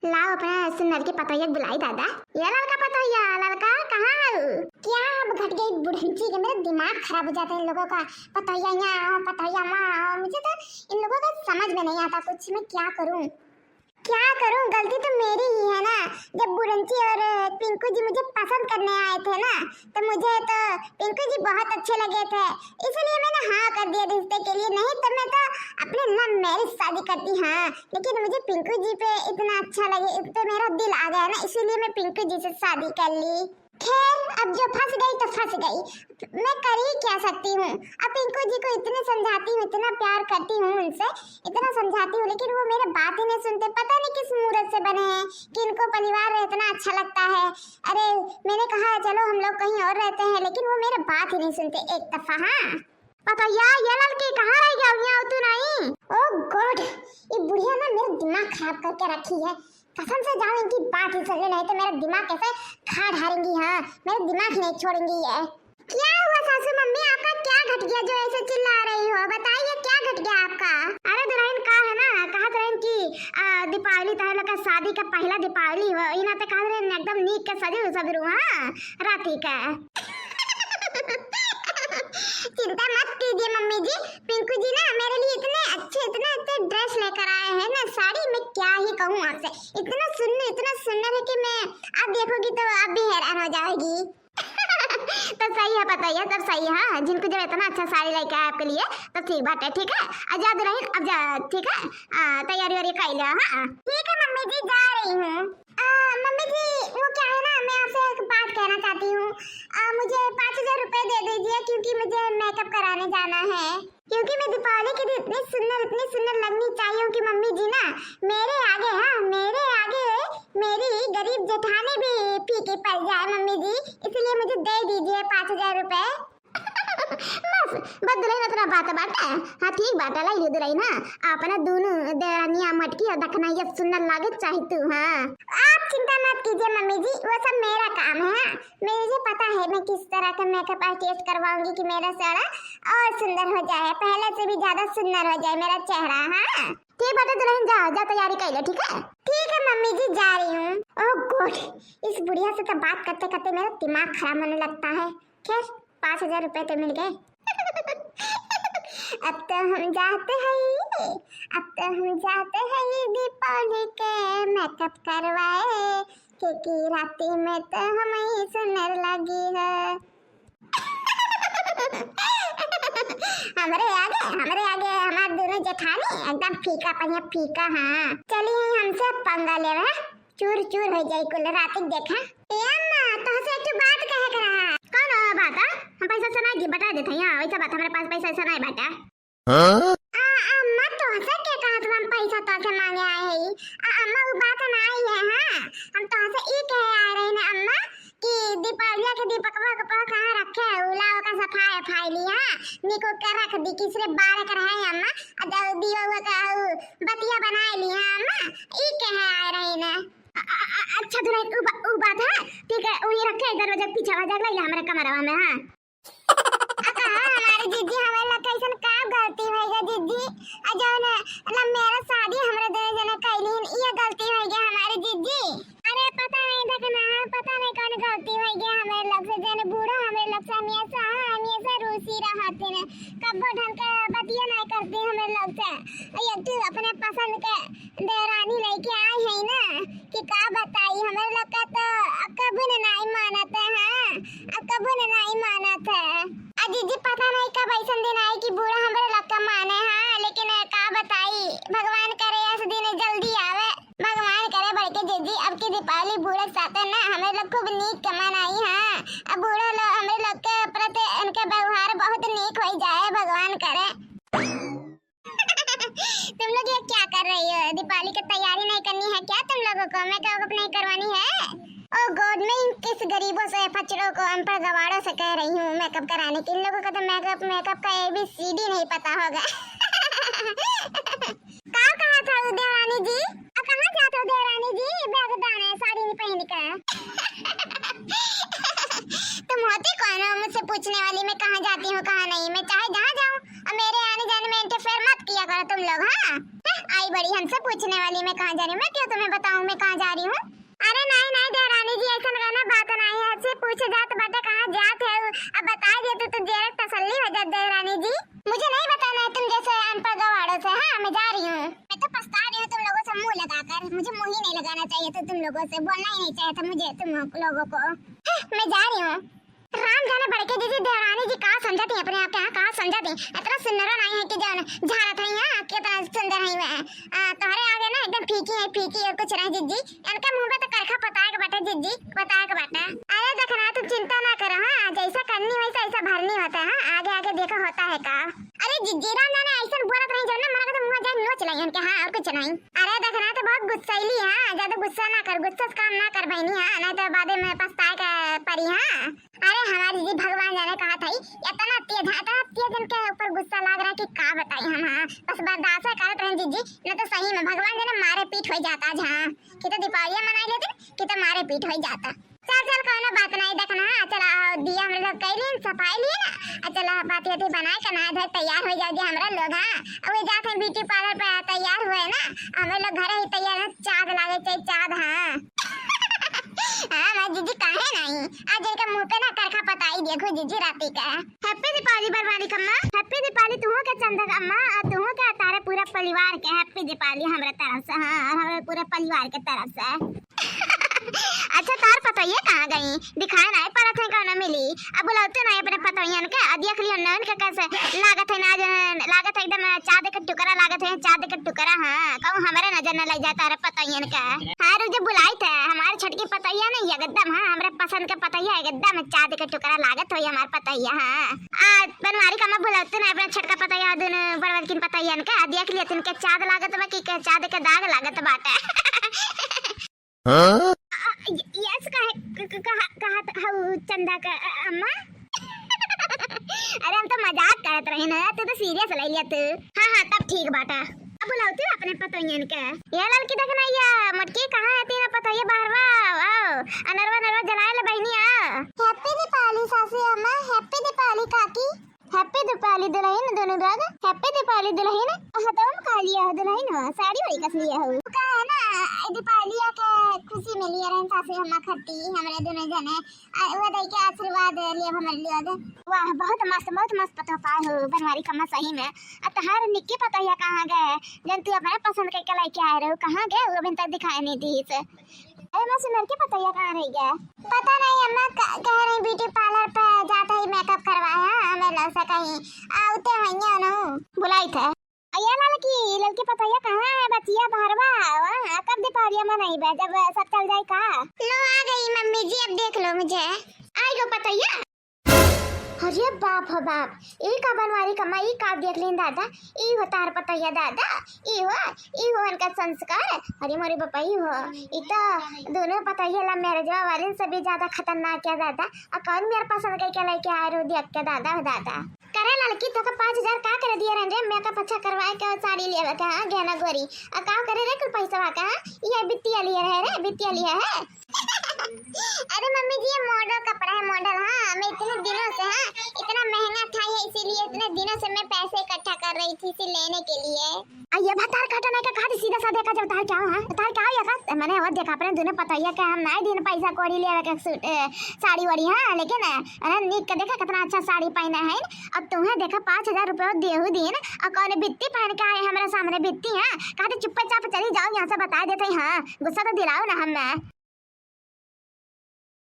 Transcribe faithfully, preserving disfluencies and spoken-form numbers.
लाओ अपना सुन्नर के पतोहिया के बुलाई दादा। ये ललका पतोहिया, ललका कहाँ है? क्या अब घट गई बुढ़ंची के, मेरा दिमाग खराब हो जाता है इन लोगों का। पतोहिया यहाँ आओ, पतोहिया वहाँ आओ, मुझे तो इन लोगों का समझ में नहीं आता कुछ, मैं क्या करूँ? क्या करूं, गलती तो मेरी ही है ना। जब बुढ़ंची और पिंकू जी मुझे पसंद करने आए थे ना, तो मुझे तो पिंकू जी बहुत अच्छे लगे थे, इसीलिए मैंने हाँ कर दिया रिश्ते के लिए। नहीं तो मैं तो अपने लव मैरिज शादी करती, हाँ, लेकिन मुझे पिंकू जी पे इतना अच्छा लगे, इस पे मेरा दिल आ गया ना, इसीलिए मैं पिंकू जी से शादी कर ली। खैर, अब जो फंस गई तो फंस गई, मैं कर ही क्या सकती हूँ। अब पिंकू जी को इतने समझाती हूँ, इतना प्यार करती हूँ उनसे, इतना समझाती हूँ, लेकिन वो मेरे बात ही नहीं सुनते। पता नहीं किस मूरत से बने हैं कि इनको परिवार में इतना अच्छा लगता है। अरे, मैंने कहा चलो हम लोग कहीं और रहते हैं, लेकिन वो मेरे बात ही नहीं सुनते एक दफा। हाँ पतोहिया, ये ललकी कहाँ रह गया? यहाँ तू नहीं? Oh God, ये बुढ़िया ना मेरा दिमाग खराब करके रखी है। कसम से जाओ, इनकी बात ही सुन लो, नहीं तो मेरा दिमाग कैसे खा ढारेंगी। हाँ, मेरा दिमाग ही नहीं छोड़ेंगी ये। क्या हुआ सासू मम्मी, आपका क्या घट गया जो ऐसे चिल्ला रही हो? बताइए, क्या घट गया आपका? अरे दुल्हन, का है ना, कहा दुल्हन की, आ, दीपावली तो हम लोग का शादी का पहला दीपावली हो, इना पे कहा दुल्हन एकदम नीक के सजू सजरू, हाँ, राती का। चिंता मत कीजिए मम्मी जी, पिंकू जी ना मेरे लिए इतने अच्छे, इतने अच्छे ड्रेस लेकर आए हैं ना, साड़ी, मैं क्या ही कहूँ आपसे, इतना सुंदर, इतना सुंदर है कि मैं, आप देखोगी तो आप भी हैरान हो जाओगी। तो सही है पतोहिया, तब सही है, जिनको जब इतना अच्छा साड़ी लेके आए आपके लिए, तब ठीक बात है, ठीक है? अब जा दुल्हन, अब जा, ठीक है? आ, तैयारी वारी कर लिया, हाँ? ठीक है मम्मी जी, जा रही हूँ। आ, मम्मी जी, वो क्या है ना, मैं आपसे एक बात कहना चाहती हूँ। आ, मुझे पाँच हजार रुपए दे दीजिए, क्योंकि मुझे मेकअप कराने जाना है। क्योंकि मैं दीपावली के दिन इतनी सुंदर, इतनी सुंदर लगनी चाहिए हूँ कि मम्मी जी ना मेरे आगे, हाँ, मेरे आगे मेरी गरीब जेठानी भी फीकी पड़ जाए मम्मी जी, इसलिए मुझे दे दीजिए पाँच हजार रुपए। बस, बस दुल्हन, इतना बात बाटे। हाँ, ठीक बाटे, लाई ली दुल्हन, हाँ। अपना दोनों देवरानिया मटकी और दखना ये सुंदर लागे चाहे तू, हाँ। आप चिंता मत कीजिए मम्मी जी, वो सब मेरा काम है, हाँ। मुझे पता है मैं किस तरह का मेकअप आर्टिस्ट करवाऊंगी कि मेरा चेहरा और सुंदर हो जाए, पहले से भी ज्यादा सुंदर हो जाए मेरा चेहरा, हाँ। ठीक बाटे दुल्हन, जा, जा तैयारी कर ले, ठीक है? ठीक है मम्मी जी, जा रही हूँ। Oh God, इस बुढ़िया से तो बात करते करते मेरा दिमाग खराब होने लगता है। खैर, पाँच हजार रुपए तो मिल गए। अब तो हम जाते हैं, अब तो हम जाते हैं दीपावली के मेकअप करवाए, क्योंकि राती में तो हम ही सुनर लगी है। हमरे आगे, हमरे आगे हमार दोनों जेठानी एकदम फीका पहिया फीका, हाँ। चली हमसे पंगा लेवे, चूर चूर हो जाई कुल रात देखा। ए अम्मा, तोहसे एक ठो बात कहे के रहा। कौन बात है? हम पैसा से नहीं दी, बता देते हैं, वैसा बात हमारे पास पैसा ऐसा नहीं बाटा। हाँ? आ, अम्मा, तोहसे के कहत बा हम पैसा तोहसे मांगे आए हई? आ, अम्मा, उ बात ना आई है, हाँ? हम तोहसे ई कहे आए रहे ना, अम्मा, कि दीपावलिया के दीपकवा के पा कहाँ रखे है? उला ओका सफाई अफाई ली, हाँ? निको के रख दी, किसरे बारे के रहे, अम्मा? आ, जब दियो हुआ का, उ, बतिया बनाए ली, हाँ, अम्मा? ई कहे आए रहे ना। अ-, अ-, अ-, अच्छा, दुल्हन, उ बा-, उ बात है, ठीक है, वही रखे इधर, वजह पीछे, वजह ले ले हमारे कमरवा में, हाँ। अ, कहा हमारे जीजी, हमारे लग कैसन का गलती भई गा जीजी? आ जौन लव मैरिज शादी हमरे दोनों जने कैली हन, ये गलती भई गा हमारे जीजी। अरे पता नहीं देखना है, पता नहीं कौन गलती भई गा हमारे लग से, जौन बूढ़ा हमारे लग से हमेशा, हाँ, हमेशा रूसी रहत हैं, कब्बो ढंग के बतिया नहीं करती हमारे लग से। ये तू अपने पसंद के देवरानी लेके आई है ना, कि का बताई, हमरे लोग का तो कबो न नाई मानत है, हाँ, अब कबो न नाई मानत है। आ जीजी, पता नहीं कब ऐसन दिन आई कि बूढ़ा हमरे लोग का माने, हाँ, लेकिन का बताई, भगवान करे ऐसे दिन जल्दी आवे, भगवान करे बड़के जीजी, अब की दीपावली बूढ़े के साथे ना हमरे लोग खूब नीक के मनाई, हाँ, अब बूढ़ा लोग हमरे लोग के प्रति उनके व्यवहार बहुत नीक हो जाए, भगवान करे। तुम लोग ये क्या कर रही हो? दीपावली की तैयारी नहीं करनी है क्या तुम लोगों को? मेकअप नहीं करवानी है? Oh God, मैं इन किस गरीबों से, फचड़ों को, अनपढ़ गवारों से कह रही हूँ मेकअप कराने के। इन लोगों को तो मेकअप, मेकअप का A B C D नहीं पता होगा। का कहा था वो देवरानी जी? अब कहाँ जात हो देवरानी जी? बैग दाने साड़ी नहीं पहन के। तुम होती कौन हो मुझसे पूछने वाली मैं कहाँ जाती हूँ, कहाँ नहीं? मैं चाहे जहाँ जाऊँ, और मेरे आने जाने में interfere मत किया करो तुम लोग, हाँ? हैं? आई बड़ी हमसे पूछने वाली, मैं कहाँ जा रही हूँ? मैं क्यों तुम्हें बताऊँ मैं कहाँ मुँह ही नहीं लगाना चाहिए था तुम लोगों से, बोलना ही नहीं चाहिए था मुझे तुम लोगों को। हं, मैं जा रही हूँ। राम जाने बड़के जीजी देवरानी जी का समझती हैं अपने आप के, हाँ, का समझती हैं? इतना सुंदर नहीं है कि जौन झारत है, हाँ, कितना सुंदर है वह। आ, तोहरे आगे ना एकदम फीकी है, फीकी, और कुछ नहीं जीजी। इनके मुँह पे तो करखा पताए के बाटे जीजी, पताए के बाटे। अरे देखना, तुम चिंता ना करो, हाँ, जैसा करनी वैसा ऐसा भरनी होता है, हाँ, आगे आगे देखो होता है का। अरे जीजी, राम जाने ऐसा बोलत रही जौन ना, मन का तो मुँह जाए नोच लाई इनके, हाँ, और कुछ नहीं। अरे देखना, तो बहुत गुस्सैली है, ज्यादा गुस्सा ना कर, गुस्सा से काम ना कर बहनी, हाँ, नहीं तो बाद में पछताए के परी, हाँ। अरे हमारी जी, भगवान जाने कहा था, इतना तेज है, इतना तेज इनके ऊपर गुस्सा लाग रहा है कि का बताई हम, हाँ। बस बर्दाश्त करत रहन जीजी, न तो सही में भगवान जाने मारे पीट हो जाता आज, हाँ। कि तो दीपावलिया मनाई लेते, कि तो मारे पीट हो जाता। चल चल, कोनो बात नहीं, देखना, हाँ, चला, दिया हम लोग कई लीन, सफाई लिए ना, आ चला, बाती वाती बनाए के नहाए धोए तैयार हो जाओगे हमरा लोग, हाँ। अब ये जात हैं ब्यूटी पार्लर पे, तैयार हुए ना, हम लोग घर ही तैयार है, चाँद लागे चाहिए, चाँद, हाँ। हाँ, मैं जीजी काहे नहीं? आज इनका मुँह पे ना करखा पताई देखो जीजी राती का। Happy दीपावली बनवारी कम्मा, Happy दीपावली तुहूँ के चंदा कम्मा, और तुहूँ के तारे पूरा परिवार के Happy दीपावली हमरे तरफ से, हाँ, और हमरे पूरे परिवार के तरफ से। अच्छा, तार पतोहिया कहाँ गई? दिखाई नहीं पड़त है, कौनो मिली। अब बुलाते नहीं अपने पतोहियन के, आ देख लियो नैन के कैसे लागत है ना, जन लागत है एकदम चाँद के टुकड़ा लागत है, चाँद के टुकड़ा, हाँ, कहूँ हमरे नजर न लग जाता रे पतोहियन के। हाँ, रुक, जब बुलाई थे, हमारे छोटकी पतोहिया नहीं एकदम, हाँ, हमरे पसंद के पतोहिया एकदम चाँद के टुकड़ा लागत होई हमार पतोहिया, हाँ। आ, बनवारी कम्मा बुलाते नहीं अपना छोटका पतोहिया, दुनो बड़वलकिन पतोहियन के, आ देख लियो तुमके चाँद लागत बा कि के चाँद के दाग लागत बाटे। हाँ? आ, य-, यस, कहे, क-, क-, कहा, कहा त हऊ चंदा का, अ, अम्मा? अरे, हम तो मजाक करत रहे ना, तू तो serious ले लिया तू। हाँ, हाँ, तब ठीक बाटा। अब बुलाओ तू अपने पतोहियन के। ये ललकी देखना, ये मोटकी कहाँ है तेरा पतोहिया? बाहर वा, आओ, अनरवा, अनरवा जलाए ले बहनी, आ। Happy दीपावली सासू अम्मा, Happy दीपावली काकी। Happy दीपावली दुलहिन, दुनो लोग Happy दीपावली दुलहिन। हाँ, तो हम का लिया हो दुलहिन हो, साड़ी वाड़ी कस लिया हो? का है ना, दीपावली के खुशी में लिया रहन सासू अम्मा खत्ती, हमरे दुनो जने। आ, वो दई के आशीर्वाद लिया हमरे लिए। वाह, बहुत मस्त, बहुत मस्त पतोह पाए हो बनवारी कम्मा सही में। आ तहार निक्की पतोहिया कहाँ गए? जन तू अपने पसंद के, के लेके आए रहो, कहाँ गए? वो अभी तक दिखाई नहीं दी से। अरे, मैं सुनर के पतोहिया कहाँ रह गया? पता नहीं अम्मा, क-, कह रही beauty parlour पे जात ही makeup करवाए, हाँ, हमें लग सका ही। आ, उते होइया नु। बुलाई थे। अय्या ललकी, ललकी पतोहिया कहाँ है बचिया? बाहरवा, हाँ, कब दीपावलिया मनाई बे, जब सब चल जाए का? लो आ गई मम्मी जी, अब देख लो मुझे। आई गो पतोहिया। अरे बाप हो बाप, ई का बनवारी कम्मा, ई का देख लीन दादा, ई हो तार पतोहिया दादा, ई हो, ई हो इनका संस्कार। अरे मोरे बापा, ई हो, ई तो दोनों पतोहिया love marriage वाले से भी ज्यादा खतरनाक है दादा। आ कौन मेरे पसंद के, के लेके आए रहो देख के दादा हो दादा। करे ललकी, तोका पाँच हजार का करे दिए रहन रे? Makeup अच्छा करवाए के और साड़ी लेवे के, हाँ, गहना गोरी। आ का करे रे कुल पैसवा का, हाँ? ये बित्ती वाली है रे, बित्ती वाली है। अरे मम्मी जी, ये model कपड़ा है, model। हाँ, मैं इतने दिनों से, हाँ, इतना महंगा था ये, इसीलिए इतने दिनों से मैं पैसे इकट्ठा कर रही थी इसे लेने के लिए। आ ये भतार काटा नहीं का कहा थी, सीधा साधा का जब तार क्या हो, हाँ? तार क्या हो या का? मैंने वो देखा अपने दोनों पतोहिया के, हम नाई दिन पैसा कौड़ी लेवे के सूट, ए, साड़ी वाड़ी, हाँ, लेकिन, अरे निक के देखा कितना अच्छा साड़ी पहना है। अब तुम्हें देखा पाँच हजार रुपये देहू दिन, और कौन बित्ती पहन के आए हमारे सामने बित्ती, हाँ? कहा थी चुप्पे चाप चली जाओ यहाँ से, बता देते हैं, हाँ, गुस्सा तो दिलाओ ना हमें।